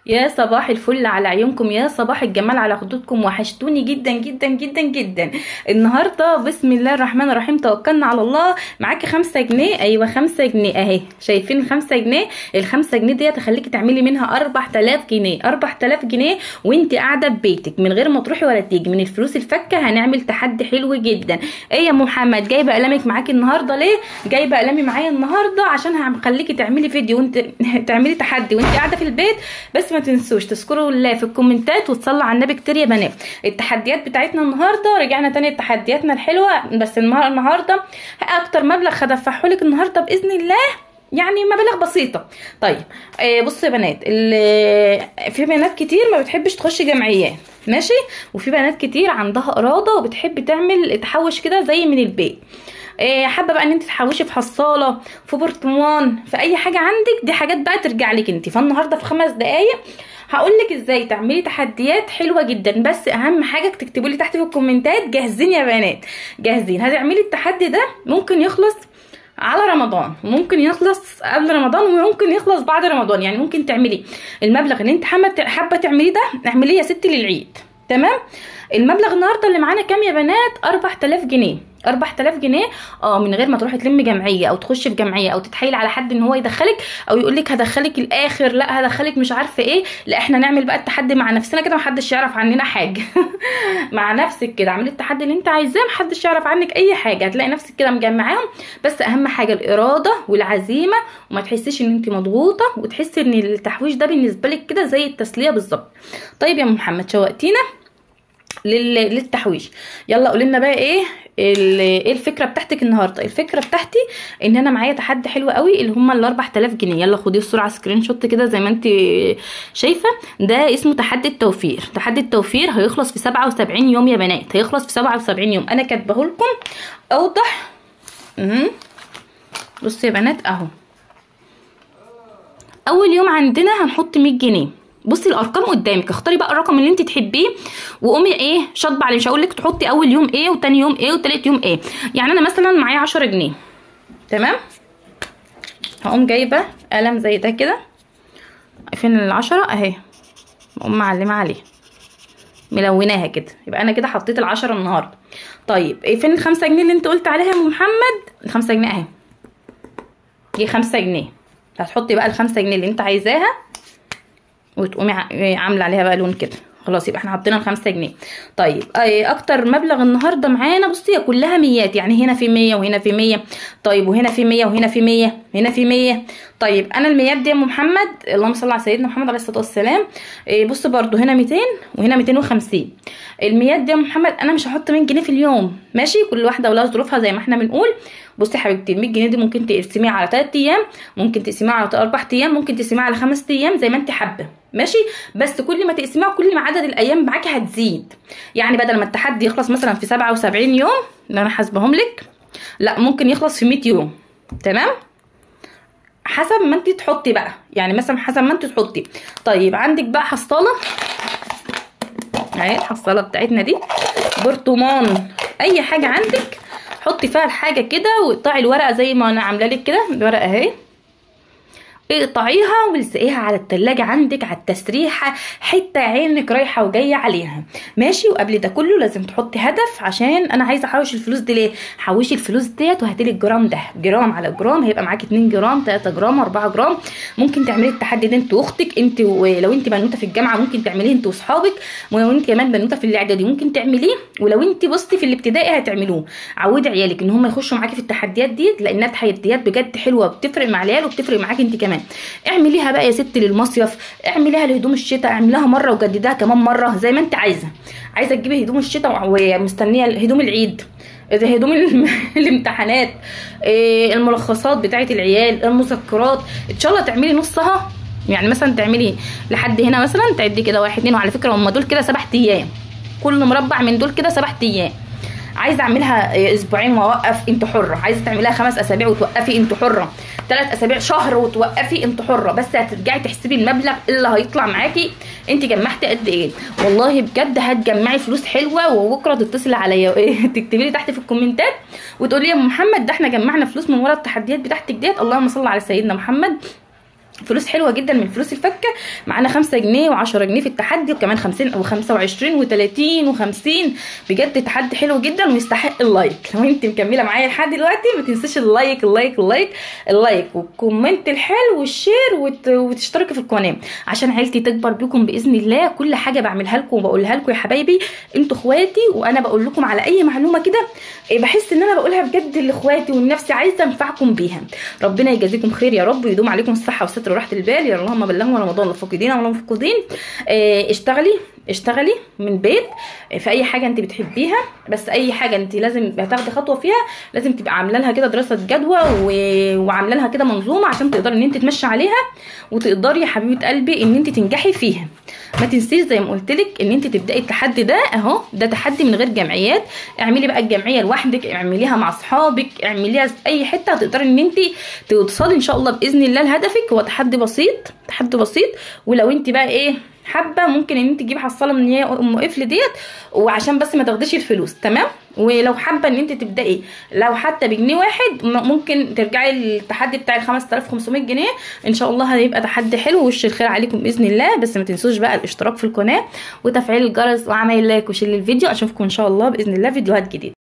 يا صباح الفل على عيونكم، يا صباح الجمال على خدودكم. وحشتوني جدا جدا جدا جدا النهارده. بسم الله الرحمن الرحيم، توكلنا على الله. معاكي 5 جنيه، ايوه 5 جنيه اهي، شايفين 5 جنيه؟ ال5 جنيه دي تخليكي تعملي منها 4000 جنيه، 4000 جنيه وانت قاعدة ببيتك من غير ما تروحي ولا تيجي. من الفلوس الفكه هنعمل تحدي حلو جدا. ايه يا محمد، جايبه قلمك معاكي النهارده ليه؟ جايبه قلمي معايا النهارده عشان هخليكي تعملي فيديو وانت تعملي تحدي وانت قاعدة في البيت. بس ما تنسوش تذكروا الله في الكومنتات وتصلوا على النبي كتير يا بنات. التحديات بتاعتنا النهارده رجعنا تاني لتحدياتنا الحلوة، بس النهارده اكتر مبلغ هدفعه لك النهارده باذن الله، يعني مبالغ بسيطة. طيب بصوا يا بنات، في بنات كتير ما بتحبش تخش جمعيات، ماشي، وفي بنات كتير عندها اراده وبتحب تعمل تحوش كده زي من البيت. حابة بقى ان انت تحوشي في حصاله، في برطمان، في اي حاجة عندك، دي حاجات بقى ترجع لك انت. فالنهارده في 5 دقايق هقول لك ازاي تعملي تحديات حلوة جدا. بس اهم حاجة تكتبوا لي تحت في الكومنتات جاهزين يا بنات، جاهزين. هتعملي التحدي ده ممكن يخلص على رمضان، وممكن يخلص قبل رمضان، وممكن يخلص بعد رمضان. يعني ممكن تعملي المبلغ اللي انت حابة تعمليه ده، اعمليه يا ستي للعيد، تمام؟ المبلغ النهارده اللي معانا كام يا بنات؟ 4000 جنيه، 4000 جنيه من غير ما تروحي تلمي جمعية او تخشي في جمعية او تتحايلي على حد ان هو يدخلك او يقول لك هدخلك الاخر، لا هدخلك مش عارفه ايه. لا، احنا نعمل بقى التحدي مع نفسنا كده، محدش يعرف عننا حاجة. مع نفسك كده اعملي التحدي اللي انت عايزاه، محدش يعرف عنك اي حاجة، هتلاقي نفسك كده مجمعاهم. بس اهم حاجة الارادة والعزيمة، وما تحسيش ان انت مضغوطه، وتحسي ان التحويش ده بالنسبة لك كده زي التسلية بالظبط. طيب يا محمد، شوقتينا للتحويش. يلا قولي لنا بقى ايه الفكرة بتاعتك النهارده. الفكرة بتاعتي ان انا معايا تحدي حلو قوي اللي هم ال 4000 جنيه. يلا خديه بسرعة screenshot كده زي ما انت شايفه. ده اسمه تحدي التوفير. تحدي التوفير هيخلص في 77 يوم يا بنات، هيخلص في 77 يوم. انا كاتبه لكم اوضح. بصوا يا بنات اهو، اول يوم عندنا هنحط 100 جنيه. بصي الارقام قدامك، اختاري بقى الرقم اللي انت تحبيه وقومي ايه شاطبه عليه. مش هقول لك تحطي اول يوم ايه وتاني يوم ايه وتالت يوم ايه. يعني انا مثلا معايا 10 جنيه، تمام؟ هقوم جايبه قلم زي ده كده، فين العشرة اهي، اقوم معلمه عليه ملوناها كده، يبقى انا كده حطيت 10 النهارده. طيب ايه فين ال5 جنيه اللي انت قلت عليها يا ام محمد؟ ال5 جنيه اهي، دي 5 جنيه. هتحطي بقى ال5 جنيه اللي انت عايزاها وتقومي عامله عليها بقى لون كده. خلاص يبقى احنا حطينا ال5 جنيه. طيب اكتر مبلغ النهارده معانا، بصي كلها ميات، يعني هنا في 100 وهنا في 100، طيب وهنا في 100 وهنا في 100، هنا في 100. طيب انا الميات دي يا ام محمد، اللهم صل على سيدنا محمد عليه الصلاة والسلام، بصي برده هنا 200 وهنا 250. الميات دي يا ام محمد انا مش هحط 100 جنيه في اليوم، ماشي؟ كل واحدة ولها ظروفها زي ما احنا بنقول. بصي يا حبيبتي، ال 100 جنيه دي ممكن تقسميها على 3 ايام، ممكن تقسميها على 4 ايام، ممكن تقسميها على 5 ايام، زي ما انت حابة، ماشي؟ بس كل ما تقسميها كل ما عدد الايام معاكي هتزيد. يعني بدل ما التحدي يخلص مثلا في 77 يوم اللي انا حاسباهم لك، لا ممكن يخلص في 100 يوم، تمام؟ حسب ما انت تحطي بقى، يعني مثلا حسب ما انت تحطي. طيب عندك بقى حصاله اهي، الحصاله بتاعتنا دي، برطمان، اي حاجة عندك حطي فيها الحاجة كده واقطعي الورقة زي ما انا عامله لك كده، الورقة اهي اقطعيها ولزقيها على التلاجة عندك على التسريحه، حتة عينك رايحة وجاية عليها، ماشي؟ وقبل ده كله لازم تحطي هدف، عشان انا عايزه احوش الفلوس دي. ليه؟ حوشي الفلوس ديت وهاتلي الجرام ده، جرام على جرام هيبقى معاكي 2 جرام 3 جرام 4 جرام. ممكن تعملي التحدي ده انت واختك، انت ولو انت بنوته في الجامعة ممكن تعمليه انت واصحابك، ولو انت كمان بنوته في الاعدادي ممكن تعمليه، ولو انت بصي في الابتدائي هتعملوه. عودي عيالك ان هم يخشوا معاكي في التحديات دي، لانها تحديات بجد حلوة، بتفرق مع العيال وبتفرق معاكي انت كمان. اعمليها بقى يا ستي للمصيف، اعمليها لهدوم الشتاء، اعمليها مرة وجدديها كمان مرة زي ما انت عايزه. عايزه تجيبي هدوم الشتاء ومستنيه هدوم العيد، هدوم الامتحانات، الملخصات بتاعه العيال، المذكرات، ان شاء الله تعملي نصها. يعني مثلا تعملي لحد هنا مثلا، تعدي كده 1 2، وعلى فكرة هم دول كده 7 ايام، كل مربع من دول كده 7 ايام. عايزه اعملها اسبوعين واوقف، انت حره. عايزه تعمليها 5 اسابيع وتوقفي، انت حره. 3 اسابيع، شهر وتوقفي، انت حره. بس هترجعي تحسبي المبلغ اللي هيطلع معاكي انت جمعتي قد ايه. والله بجد هتجمعي فلوس حلوة. وبكره تتصلي عليا تكتبي لي تحت في الكومنتات وتقولي يا ام محمد ده احنا جمعنا فلوس من ورا التحديات بتاعتك ديت. اللهم صل على سيدنا محمد. فلوس حلوة جدا من فلوس الفكه. معانا 5 جنيه و10 جنيه في التحدي، وكمان 50 و25 و30 و50. بجد تحدي حلو جدا ويستحق ال like. لو انت مكملة معايا لحد دلوقتي ما تنسيش ال like ال like ال like ال like وال comment الحلو وال share وتشتركي في القناة عشان عيلتي تكبر بيكم باذن الله. كل حاجة بعملها لكم وبقولها لكم يا حبايبي، انتوا اخواتي، وانا بقول لكم على اي معلومة كده بحس ان انا بقولها بجد لاخواتي والنفسي عايزه انفعكم بيها. ربنا يجازيكم خير يا رب ويدوم عليكم الصحة والستر وراحة البال يا اللهم بلغنا رمضان للفاقدين ولا المفقودين. اشتغلي من بيت في اي حاجة انت بتحبيها، بس اي حاجة انت لازم هتاخدي خطوة فيها لازم تبقى عامله لها كده دراسة جدوى وعامله لها كده منظومة عشان تقدري ان انت تمشي عليها وتقدري يا حبيبه قلبي ان انت تنجحي فيها. ما تنسيش زي ما قلت لك ان انت تبداي التحدي ده اهو، ده تحدي من غير جمعيات. اعملي بقى الجمعية لوحدك، اعمليها مع اصحابك، اعمليها في اي حتة هتقدري ان انت توصلي ان شاء الله باذن الله لهدفك. هو تحدي بسيط، تحدي بسيط. ولو انت بقى ايه حابة ممكن ان انت تجيبي حصاله من هي ام قفل ديت، وعشان بس ما تاخديش الفلوس، تمام. ولو حابة ان انت تبداي لو حتى بجنيه واحد ممكن ترجعي للتحدي بتاع ال 5500 جنيه ان شاء الله، هيبقى تحدي حلو وش الخير عليكم باذن الله. بس ما تنسوش بقى الاشتراك في القناة وتفعيل الجرس وعمل like و share للفيديو. اشوفكم ان شاء الله باذن الله فيديوهات جديدة.